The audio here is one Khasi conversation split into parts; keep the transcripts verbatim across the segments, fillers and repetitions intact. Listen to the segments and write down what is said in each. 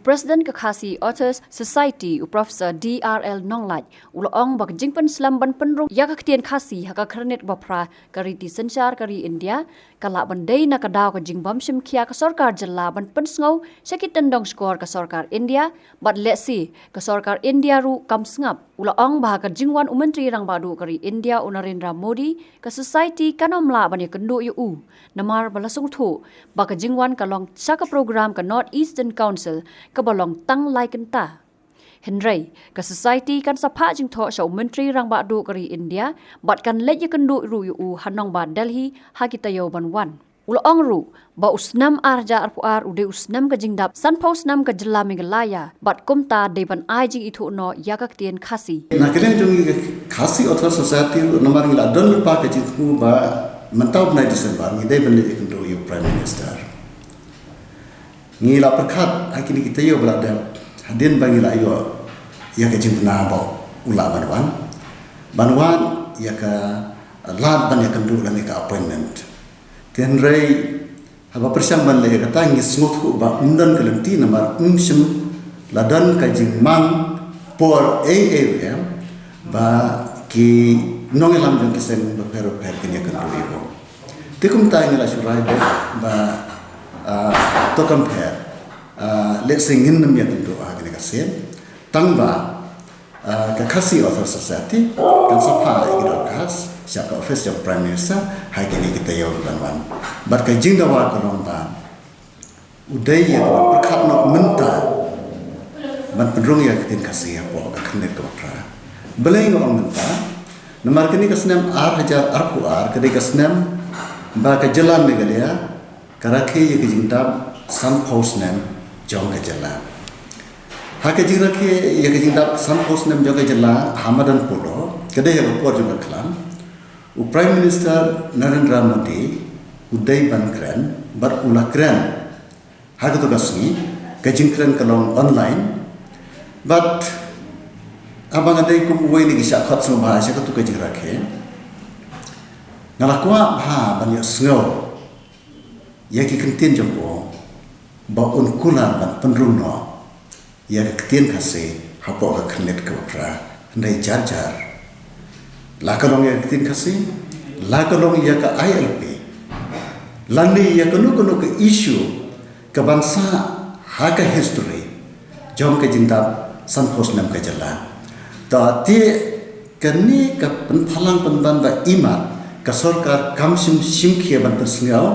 President ka Khasi Authors Society, u Professor D R L Nonglait, u la ong ba ka jingpynslem ban pynrung ïa ka ktien Khasi ha ka khyrnit ba phra ka riti synshar ka ri India ka lah ban dei na ka daw ka jingbym shim khia ka sorkar jylla ban pynsngew sha ki tyndong shkor ka sorkar India, bad lehse ka sorkar India ruh kam sngap. U la ong ba ha ka jingwan u Myntri Rangbah Duh ka ri India u Narendra Modi, ka Society kan ym lah ban ïakynduh ïa u, namar ba la sngewthuh ba ka jingwan ka long sha ka program ka North Eastern Council kaba long tang lai kynta. Hynrei ka Society kan sa phah jingthoh sha u Myntri Rangbah Duh ka ri India bad kan leit ïakynduh ruh ïa u ha nongbah Delhi ha ki taïew ban wan. U la ong ruh ba u snem ar hajar arphew ar u dei u snem ka jingdap sanphew snem ka jylla Meghalaya bad kumta dei ban ai jingithuh noh ïa ka ktien Khasi. Na ka liang jong ngi ka Khasi Author Society ruh, namar ngi la don lypa ka jingthmu ba mynta u bnai December ngi dei ban leit ïakynduh ïa u Prime Minister. Ngi la pyrkhat ha kine ki taïew ba la dep hadien ba ngi la ïoh ïa ka jingbna ba u lah ban wan, ban wan ïa ka lad ban ïakynduh lane ka appointment. Hynrei haba pyrshang ban leh ïa kata ngi sngewthuh ba ym don ka lynti namar ym shym la don ka jingmang por ei ei ruh em ba ki nongïalam jong ki seng bapher bapher kin ïakynduh ïa u. Te kumta ngi la shu rai beit ba, ah, to compare, ah, lehse ngin nym ïakynduh ha kane ka sien. Tang ba, ah, ka Khasi Author Society kan sa phah ïa ki dorkhas sha ka office jong Prime Minister ha kine ki taïew ban wan. Bad ka jingdawa ka long ba u dei ïa ka ban pyrkhat noh mynta ban pynrung ïa ka ktien Khasi hapoh ka khyrnit kaba phra. Balei nga ong mynta? Namar kane ka snem ar hajar arphew ar ka dei ka snem ba ka jylla Meghalaya ka rakhe ïa ka jingdap sanphew snem jong ka jylla. Ha ka jingrakhe ïa ka jingdap sanphew snem jong ka jylla ha madan Polo, ka dei ha ka por jong ka khlam, u Prime Minister Narendra Modi u dei ban kren bad u la kren ha kato ka sngi. Ka jingkren ka long online bad haba nga dei kum uwei na ki shah khot sngewbha sha kato ka jingrakhe, nga la kwah bha ban ïohsngew ïa ki ktien jong u ba un kular ban pynrung noh ïa ka ktien Khasi hapoh ka khyrnit kaba phra. Hynrei jar jar, la ka long ïa ka ktien Khasi, la ka long ïa ka I L P, lane ïa kano kano ka issue ka ban sah ha ka history jong ka jingdap sanphew snem ka jylla. Ta te kane ka pynphalang pynban ba imat ka sorkar kam shym shim khia ban pynsngew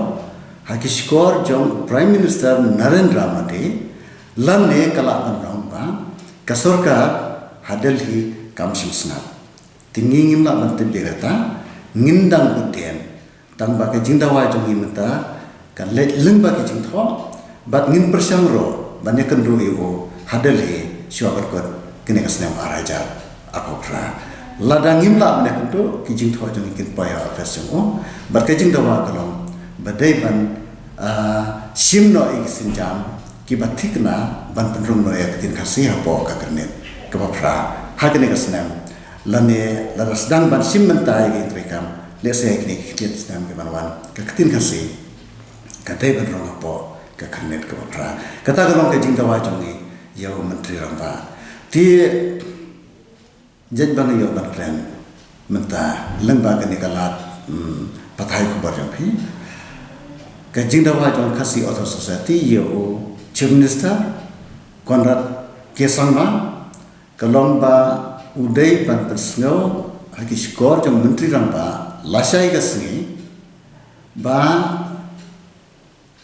ha ki shkor jong Prime Minister Narendra Modi, lane ka lah ban long ba ka sorkar ha Delhi kam shym sngap. Te ngi ngim lah ban tip ïa kata, ngin dang bud dien. Tang ba ka jingdawa jong ngi mynta ka leit lyngba ki jingthoh bad ngin pyrshang ruh ban ïakynduh ïa u ha Delhi shuwa ban kut kane ka snem ar hajar arphew phra. Lada ngim lah ban ïakynduh, ki jingthoh jong ngi kin poi ha office jong u. Bad ka jingdawa ka long ba dei ban, ah, shim noh ïa ki sienjam kiba thikna ban pynrung noh ïa ka ktien Khasi hapoh ka khyrnit kaba phra ha kane ka snem. Lane lada sdang ban shim mynta ïa ka jingtreikam, lehse ha kine ki khyndiat snem ki ban wan, ka ktien Khasi ka dei ban rung hapoh ka khyrnit kaba phra. Kata ka long ka jingdawa jong ngi ïa u Myntri Rangbah. Te jait ba nga ïoh ban kren mynta lyngba kane ka lad, hmm, pathai khubor jong phi, ka jingdawa jong Khasi Author Society ïa u Chief Minister Conrad K Sangma ka long ba u dei ban pynsngew ha ki shkor jong Myntri Rangbah lashai ka sngi ba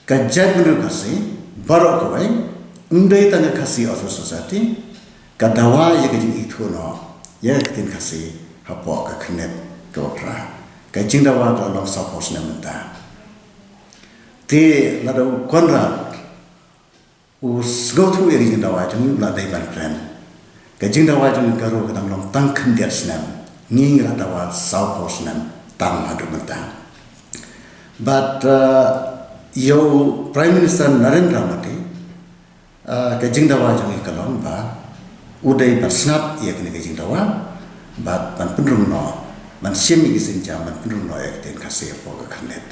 ka jaitbynriew Khasi baroh kawei, ym dei tang ka Khasi Author Society, ka dawa ïa ka jingithuh noh ïa ka ktien Khasi hapoh ka khyrnit kaba phra. Ka jingdawa ka la long sawphew snem mynta. Te lada u Conrad u sngewthuh ïa ka jingdawa jong ngi, u la dei ban kren. Ka jingdawa jong ngi ka ruh ka dang long tang khyndiat snem, ngi ngi la dawa sawphew snem tam haduh mynta. Bad, uh, ïa u Prime Minister Narendra Modi, uh, ka jingdawa jong ngi ka long ba u dei ban sngap ïa kane ka jingdawa bad ban pynrung noh, ban shim ïa ki sienjam ban pynrung noh ïa ka ktien Khasi hapoh ka khyrnit.